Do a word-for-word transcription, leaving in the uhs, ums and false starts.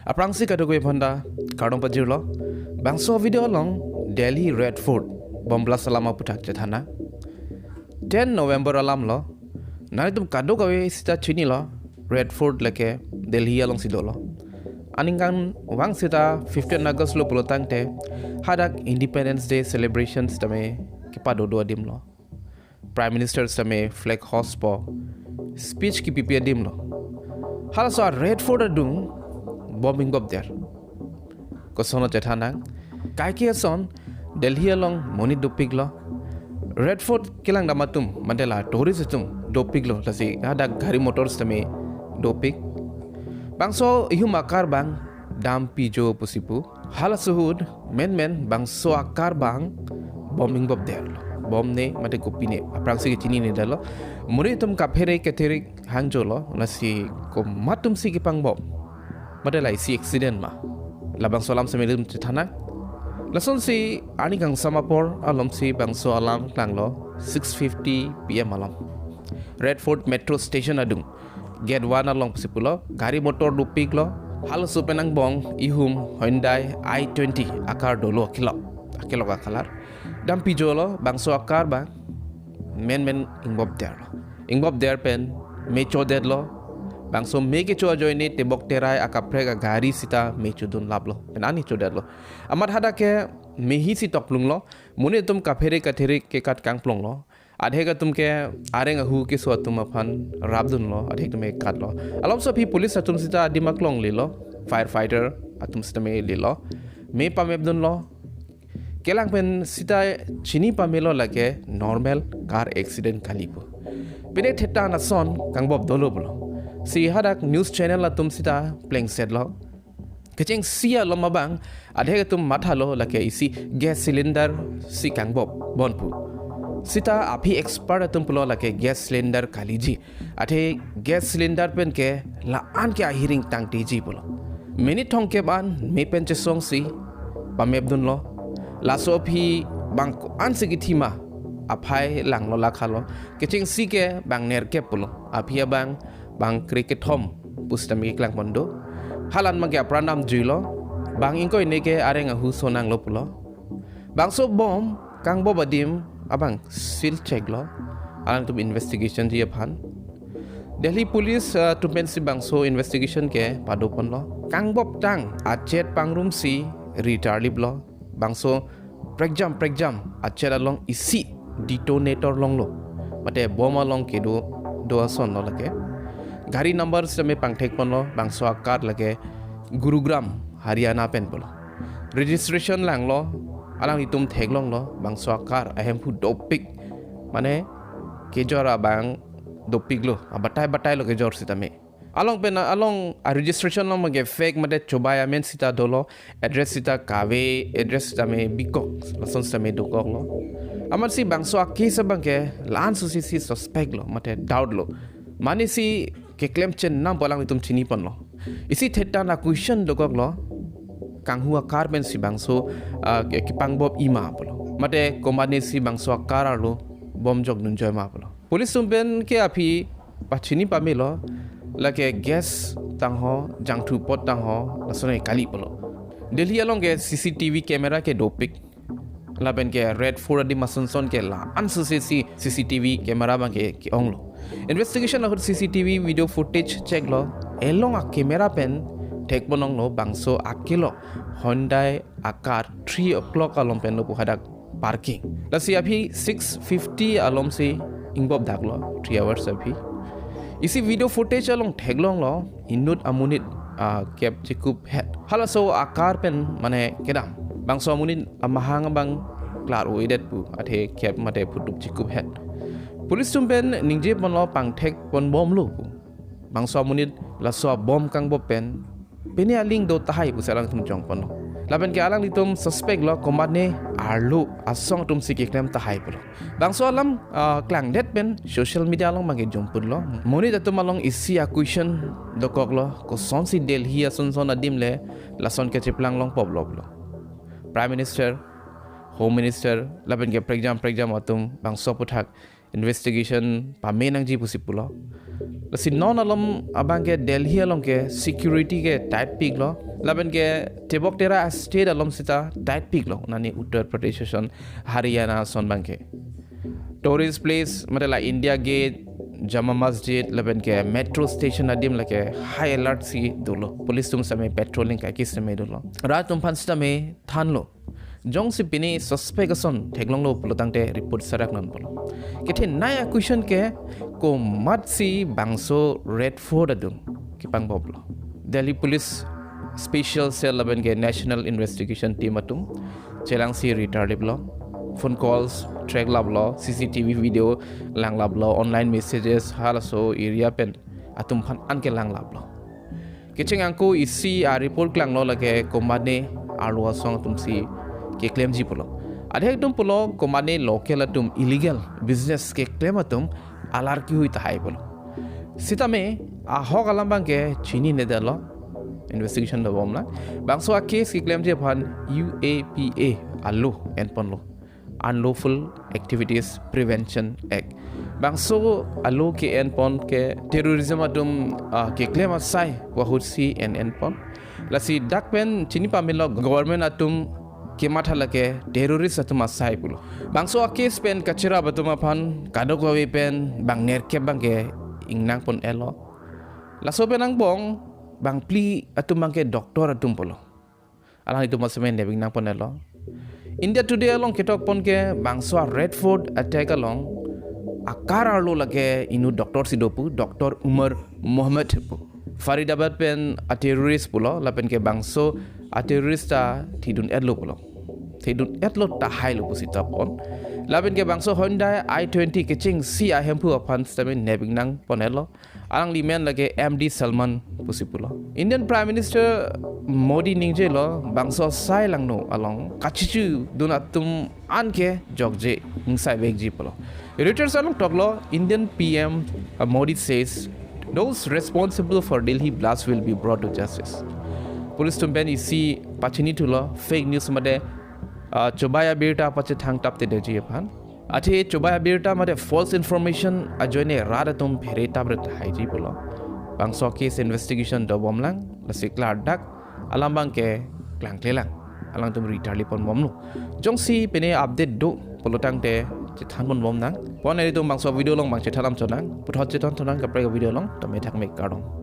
Aphrangsi kadokave aphanta kardom pajirlo. Bangso video along Delhi Red Fort bomb blast alam aphuthak chethan nang. Ten November alamlo. Nanglitum kadokave sita chinilo, Red Fort lake Delhi alongsi dolo. Aningkanvang sita fifteen August lo pulotangte hadak Independence Day celebration sitame kepado do adimlo. Prime Minister sitame flag hoist po speech kepipi adimlo. Halaso a Red Fort adung bomb ingbobder. Koson lo chethan nang. Kaike ason Delhi along monit dopiklo. Red Fort kelang dam atum, mate la tourist atum dopiklo, lasi hadak gari motor sitame dopik. Bangso ihum akar abang Dampijo pusi pu. Halaso ahut menmen bangso akar abang bomb ingbobderlo. Bomb ne mate kopine, aphrangsi kechinine detlo. Monit atum kaphere ketherik hangjolo, lasi komat atumsi kepangbom, mate la isi accident ma. Labangso alam sitame ilitum chethan nang. Lasonsi arni kangsam apor alomsi bangso alam klanglo, six fifty P M alom. Red Fort Metro Station adung, Gate one along pusi pulo, gari motor dopiklo. Halaso pen angbong ihum Hyundai i twenty akar dolo, akelok, akelok a-colour. Dampijo lo, bangso akar abang menmen ingbobderlo. Ingbobder pen me chodetlo. Bangso me kecho ajoine tebok terai akaprek agari sita me chodun laplo. Pen ani chodetlo. Amat hadak ke mehi si toklunglo. Monit atum kaphere ketherik kekat kangplonglo. Adhek atum ke areng ahu keso atum aphan rapdunlo, adhek atum ke katlo. Alomso aphi police atum sita adim aklong lelo, firefighter atum sitame lelo. Me pamepdunlo. Kelang pen sita chini pamelo lake normal car accident kali pu. Pine thetan ason kangbop dolo pulo. Si hadak news channel atum sita plengsetlo. Kechengsi alom abang, adhek atum mathalo lake isi gas cylinder si kangbop bon pu. Sita aphi expert atum pulo lake gas cylinder kaliji. Athe gas cylinder pen ke la-an ke ahiring tangteji pulo. Minute thomkep an me pen chesongsi pamepdunlo. Laso aphi bang ko-ansi kethima aphai langlo lakhalo. Kechengsi ke bang nerkep pulo. Aphi abang bang krekethom pusitame keklang pon do. Halan abang ke apran damjuilo. Bang ingkoine ke areng ahu sonanglo pulo. Bangso bomb kangbop adim abang seal cheklo. Alangtum investigation ji aphan. Delhi Police, uh, atum pensi bangso investigation ke pado ponlo. Kangboptang achet pangrumsi ritarliplo. Bangso prekjam prekjam achet along isi detonator longlo. Mate bomb along kedo do asonlo lake. Gari number sitame pangthek ponlo, bangso akar lake Gurugram, Haryana pen pulo. Registration langlo, alanglitum theklonglo, bangso akar ahemphu dopik. Mane kejor abang dopiklo, abatai batailo kejor sitame. Along pen along a registration along abang ke fake mate chobai amen sita dolo, address sita kave, address sitame bikok, lason sitame dokoklo. Amatsi bangso a-case abang ke la-an susi si suspect lo, mate doubt lo. Mane si keklem chennam pu alanglitum chini ponlo. Isi thetan a-question dokoklo. Kanghu akar pensi bangso, ah, ke-, kepangbop-i ma pulo. Mate komatne si bangso akar arlo bomb jokdunjoi ma pulo. Police atum pen ke aphi pachini pamelo, lake gas tangho, jangthu apot tangho, lasonai kali pulo. Delhi along ke C C T V camera ke dopik. Lapen ke Red Fort adim asonson ke la-an susi si C C T V camera abang ke ke-onglo. Investigation ahut C C T V video footage cheklo. Elong a-camera pen thek pononglo bangso akelo Hyundai akar three o'clock alom penlo pu hadak parking. Lasi aphi six fifty alomsi ingbop daklo, three hours aphi. Isi video footage along theklonglo, inut amonit, ah, kep chikup het. Halaso akar pen mane kedam. Bangso amonit amahang abang klar-o-edet pu, athe kep mate phutup chikup het. Police atum pen ningje ponlo pangthek ponbomlo pu. Bangso amonit laso a-bomb kangbop pen pine aling do tahai pusi alangtum jong ponlo. Lapen ke alanglitum suspect lo komatne arlo asong atumsi keklem tahai pulo. Bangso alam, ah, klangdet pen social media along abang ke jumpunlo. Monit atum along isi a-question dokoklo, kosonsi Delhi asonson adim le lason kecheplang long pop lo pulo. Prime Minister, Home Minister, lapen ke prekjam prekjam atum bangso aphuthak investigation pame nangji pusi pulo. Lasi non alom abang ke Delhi along ke security ke tight piklo. Lapen ke tebok tera state alom sita tight piklo. Nani Uttar Pradesh ason, Haryana ason abang ke. Tourist place mate la India Gate, Jama Masjid, lapen ke metro station adim lake high alert si dolo. Police atum sitame patrolling kaike sitame dolo. Rat atum aphan sitame thanlo. Jongsi pini suspect ason theklonglo pulotangte report sarak non pulo. Kethenei a-question ke komatsi bangso Red Fort adung kepangpoplo. Delhi Police Special Cell lapen ke National Investigation Team atum chelangsi retarliplo. Phone calls track laplo, C C T V video langlaplo, online messages halaso area pen atum aphan anke langlaplo. Kecheng ako isi a-report klanglo lake komatne arlo asong atumsi keklemji pulo. Adhek atum pulo komatne local atum illegal business keklem atum alar kihui tahai pulo. Sitame ahok alam abang ke chininedetlo. Investigation dobomlang. Bangso a-case keklemji aphan U A P A alo enponlo. Unlawful Activities Prevention Act. Bangso alo ke-enpon ke terrorism atum, ah, keklem asai pu ahutsi en enpon. Lasi dak pen chini pamelo government atum kematha lake terrorist atum asai pulo. Bangso a-case pen kacherap atum aphan kadokave pen bang nerkep abang ke ingnangpon-etlo. Laso pen angbong bang phli atum abang ke doctor atum pulo. Alanglitum sitame nepingnangpon-etlo. India Today along ketokpon ke bangso a-Red Fort attack along akar arlo lake inut doctor si do pu, Doctor Umar Mohammed pu. Faridabad pen a-terrorist pulo, lapen ke bangso a-terrorist ta thidun-etlo pulo. Thidun-etlo tahailo pusi tokpon. Lapen ke bangso Hyundai i twenty kechengsi ahemphu aphan sitame nepingnangpon-etlo. Alangli men lake M D Salman pusi pulo. Indian Prime Minister Modi ningjelo bangso asai langno along kachichudun atum anke jokje ingsai vekji pulo. Reuters along toklo, Indian P M Modi says those responsible for Delhi blast will be brought to justice. Police atum pen isi pachinithulo, fake news mate, ah, chobai abirta pachethang taptedeji aphan. Athe chobai abirta mate false information ajoine rat atum phere tapret haiji pulo. Bangso case investigation dobomlang, lasi klardak alam abang ke klangklelang. Alangtum retarliponbomlo. Jongsi pine update do pulotangte chethanponbomnang. Pon eri atum bangso video along bang chethan lam chonang. Puthot chethan thonang kaprek video along. Tame thakme, kardom.